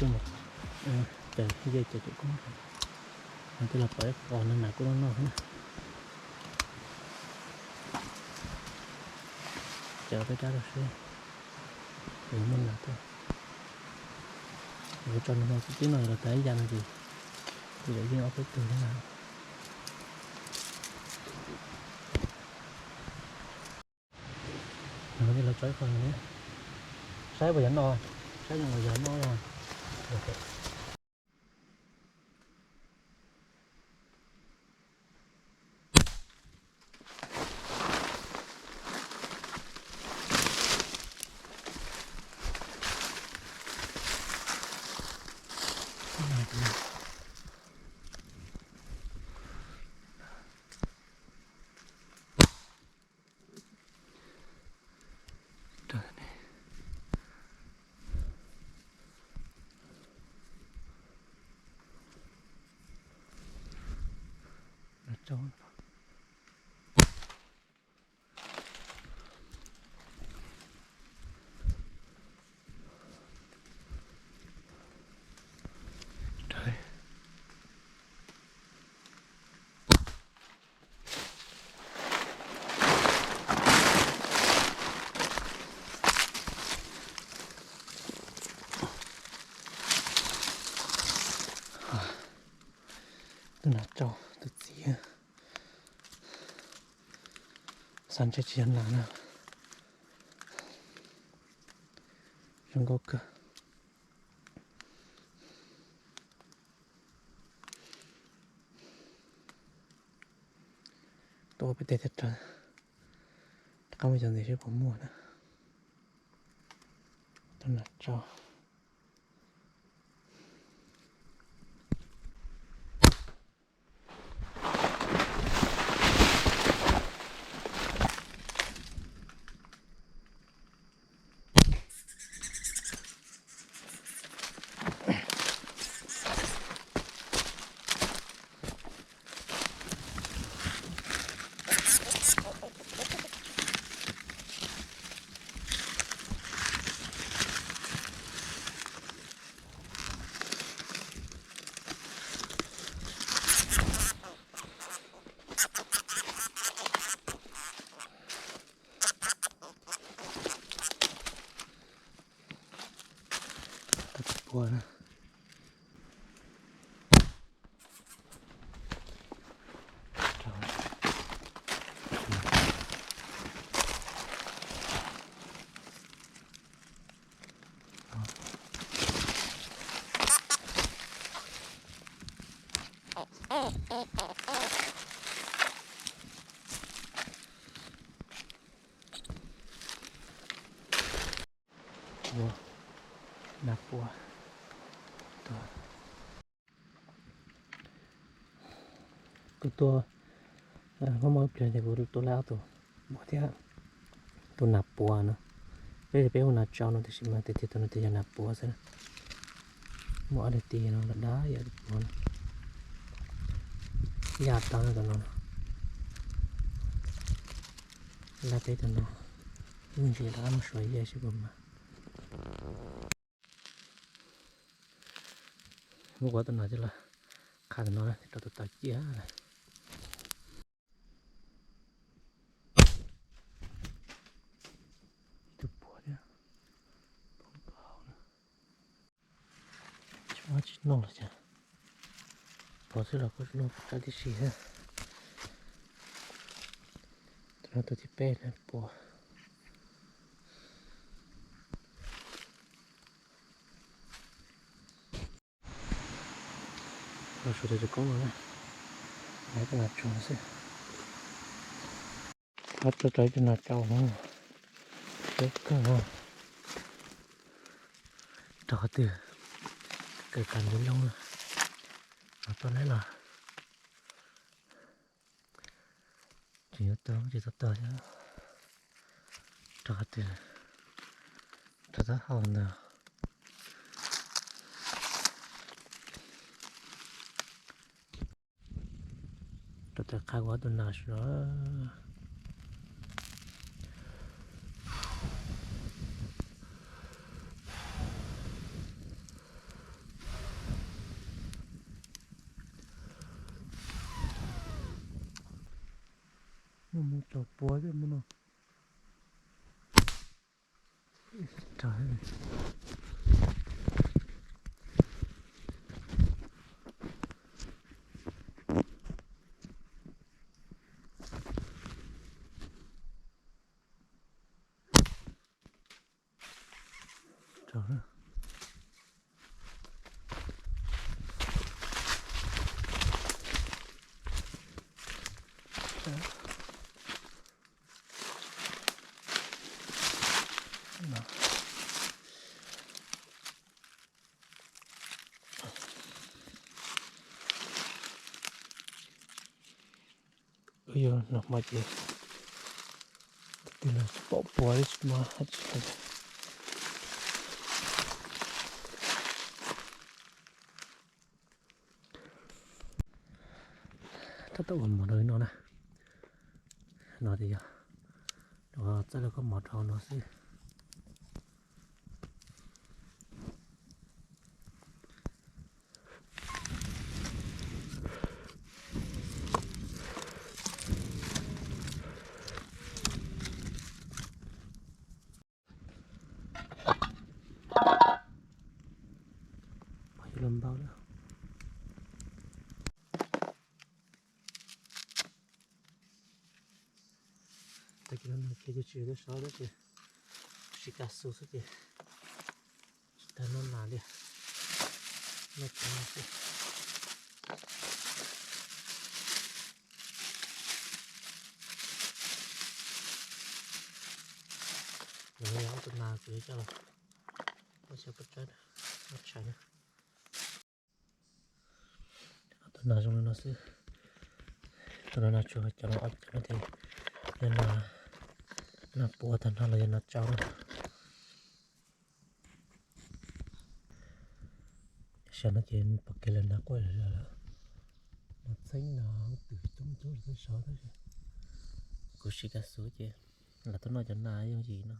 Ces yej ces tseem kub, no twb los pom ib qho no nas kuj noj noj na. Ces peb rab rau seb yuav muaj nas tuaj. Kuv tso nws no tib no los tas ib yam no ces kuv yuav yeej ob peb tug thiab na. Los tso ib qho no, saib puas yog noj, saib zoo los yog noj. Tus nas tsau tus txiv, xav ntshe tsis yog nas na. Zoo nkauj kawg. Tuaj peb teg thiab rawv, rov qab mus cov ntxiv seb puas muaj na. Tus nas tsau. Tau tus pua na. Ua, nas pua. Kuv tua, muaj muaj pliag ces kuv tua lawm ob tug pua thiab. Tus nas pua no, peb peb hu nas tsau no tiam sis mas tiag tiag tus no ces yog nas pua xwb. Muaj ob daim ti no dab yam tus pua no. Yaj tau no tus no. Laj peb tus no, ib me ntsis rov qab mus suav yaj seb puas mas. Muab kuv tus no coj los qha tus no rau tus taws ciaj. Ib tug pua thiab, poob plaws hauv na. Tsis muaj tsis noj los cas, pov xwb los kuj noj tsawg tib si thiab. Tus no tus thib peb na pua. Los suav tus koob no na, tus nas tsau xwb. Ob tug rau ib tug nas tsau no, siab kawg. Rau qhov twg, kawg kawg ntxoov loo, mas tuaj lawm los tseem yuav tau tsis tau tag thiab. Rau qhov twg, rau taub hau ntag. Rau taws qha kuv ob tug nas no. Rau puav thiab mus no. Wb yuav noj hmo ces twb los tsis pom puav li, tsis muaj dab tsi. Tab tom ua mov rau no na. No ces yog txawj lawv koj mov rau no xwb. Los npau lawm. Tag kis no kiag ces tsis tau sov tab sis sib kas xus xwb ces tsis tau noj nas li. Noj tsuav no xwb. Yog ob tug nas kuv yuav coj los ua xyaw paj tsawb, ua tshais na. Ob tug nas zoo li no xwb. Tus no nas tsuag, cov no ob cov no ces yog nas puav tag nrho los yog nas tsau na. Xyov no ces pom kev lawm nas quaj lawm, nas txheeb nas twm tub tub xwb sov tab sis kuv sib kas xus ces lam tuaj noj cov nas yooj yim no.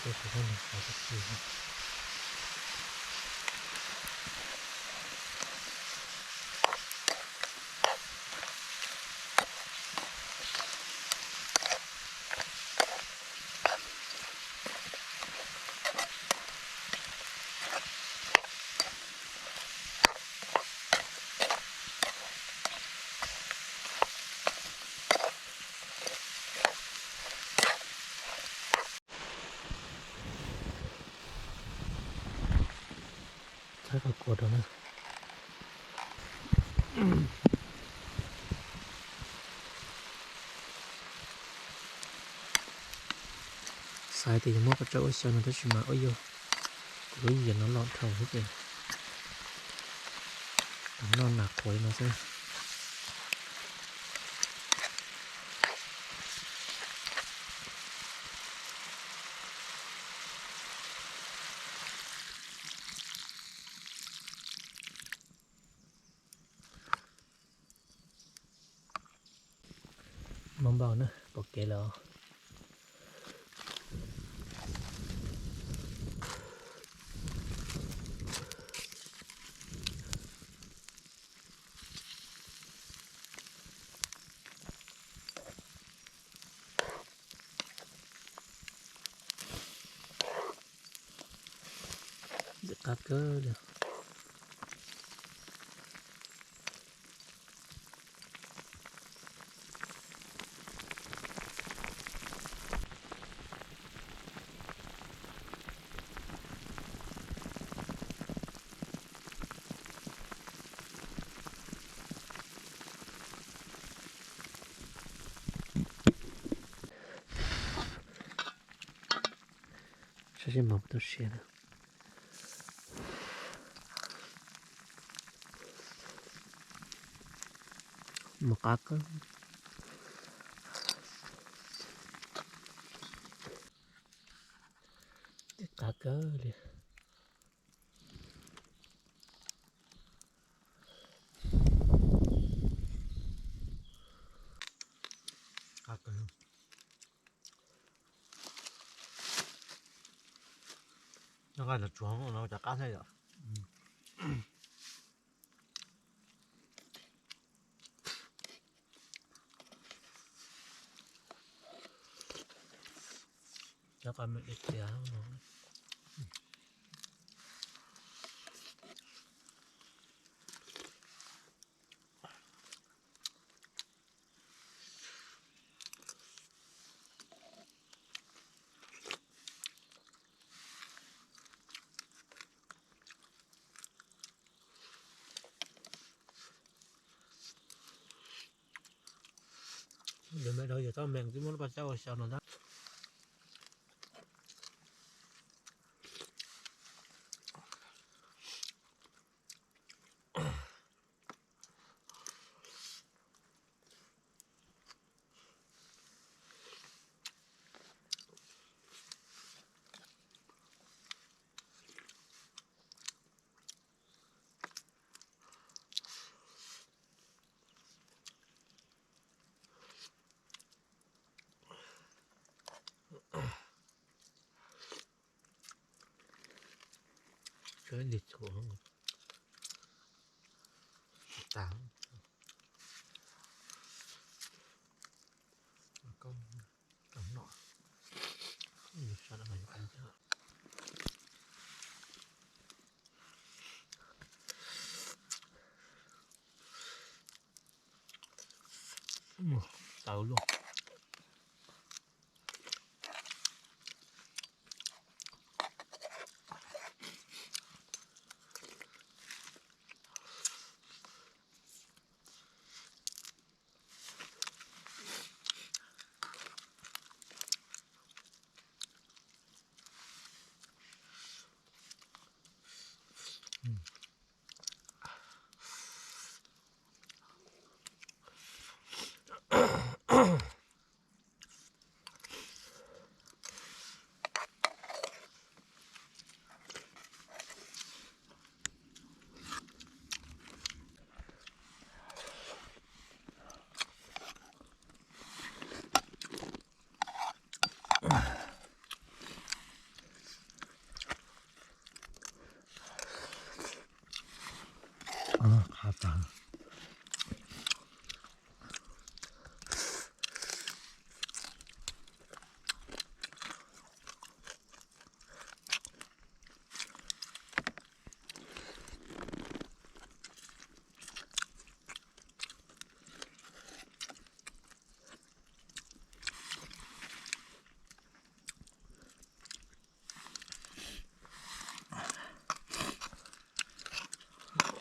Tej tus no los xav tsis txog. Txhawb qhov kua rau na. Xav tias yuav muab pov tseg ua xyaw no tab sis mas ua yog kuv lub yias no loj dhau xwb ces noj nas qhuav li no xwb. Mob npaum na, pom kev lawm. Ntxim qab kawg li. Saib seb mov puas tau siav na. Mus qab kawg. Qab kawg li. Qab kawg. Nyob nqaij los tsuag no cov qab thiab yom. Cov qab me tiag tiag. Lawv me dhau yog txoj meem twb muab lub paj tsawb ua xyaw no ntag. Tshuav ib ntig txhuv tas. Koj noj, sawv daws mas yuav qab ntag. Tawv luaj.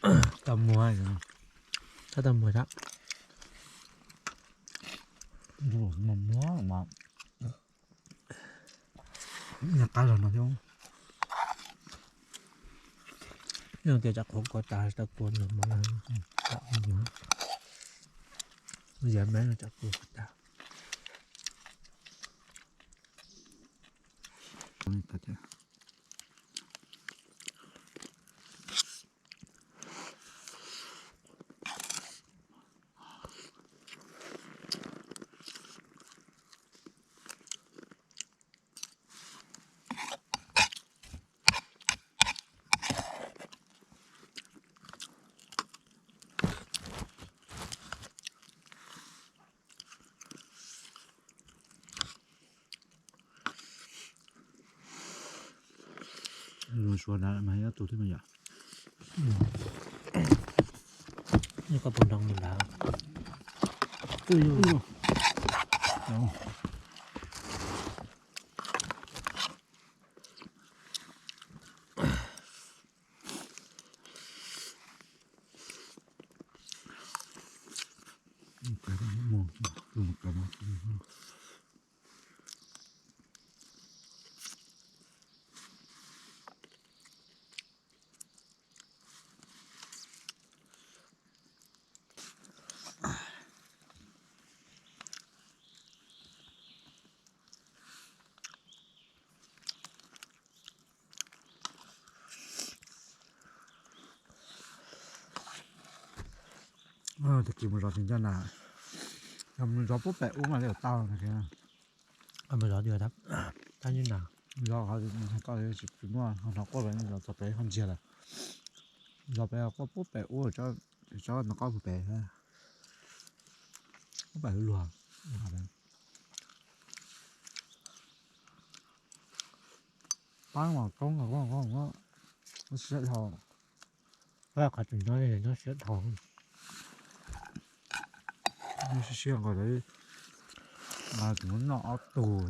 Tau muag, tau muag, tau muag, qab los no thiab. Yog tias tsam qhuav kua tas tau kua nws mov, yav me tsam kua tas. Suav na mas ib tug thiab mas yom. Koj puas nrog mus nrad? Tag kis mus zov tsis ncaj na, yog mus zov pub pem ub mas li tau. Mus zov twg, tab tab na, zov qhov tsis muaj ho hnov quaj pem, zov txog pem ho ntsiag lawm. Zov pem quaj pub pem ub, tsob ntoo qaub pem, pub pem luag. Pab mas koob, koob, koob, koob siab dhau. Pab qhov tseem nyob, nyob siab dhau. Nyob siab siab nkaus li, mas tseem muab noj ob tug,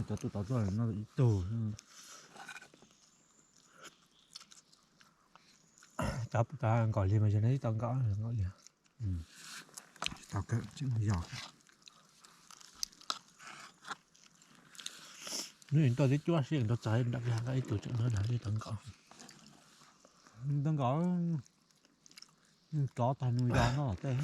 cov tuaj tod tuaj noj ib tug. Cov nkaum li mas yog no ib tau nkaum, nkaum li. Tsis tau kawg, tseem yog. Hnub tuaj twb cuab siab rau txog nram nqa ib tug tseem nyob na, ib tau nkaum. Tau nkaum, rov tag nws yog no tej.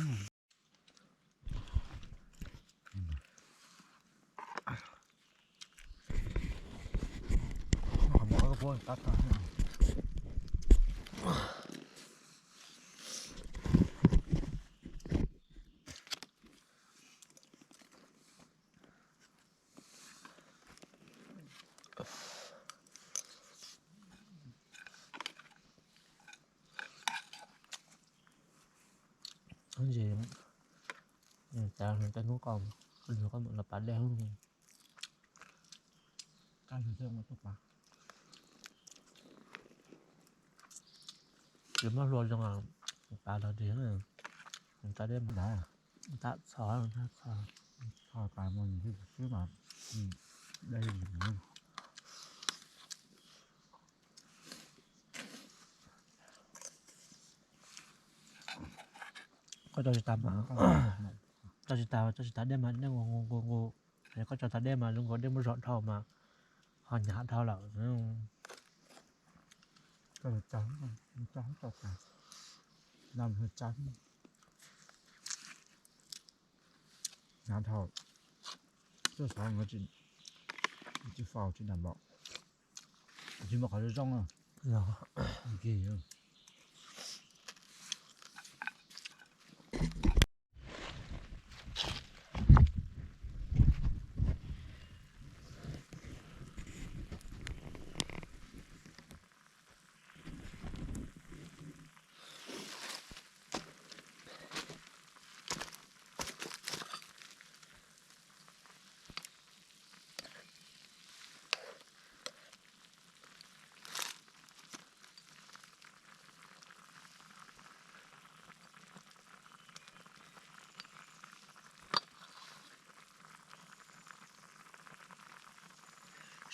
Ces tas hnub koj, koj mus los pas dej. Tsis muab hlua zoo, pas los tsis, tas dej, tas txho, txho, tas mus xwb mas dej. Koj tso tsis tas mas, tso tsis tas, tso tsis tas dej mas dej nqus nqus nqus nqus. Koj tso tas dej mas zoo nkaus dej muab zom dhau mas ho hnyav dhau lawm. Hnyav dhau, tuaj xav tsis faus tsis dam npaum, tsis muaj qhov zoo zoo.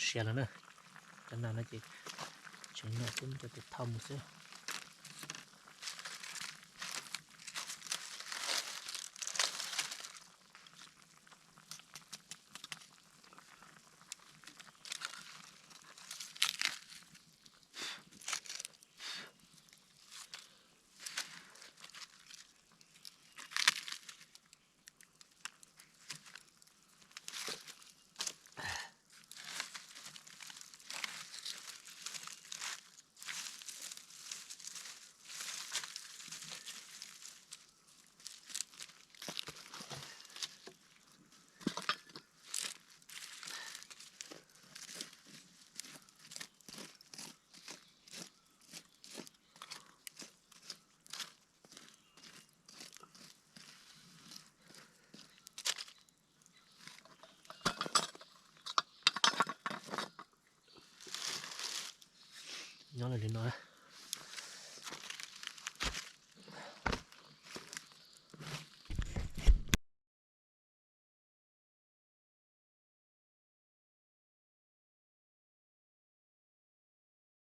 Siav lawm na, cov nas no ces tseem nyuam qhuav muab cov tes thauj mus xwb. Nyob li no.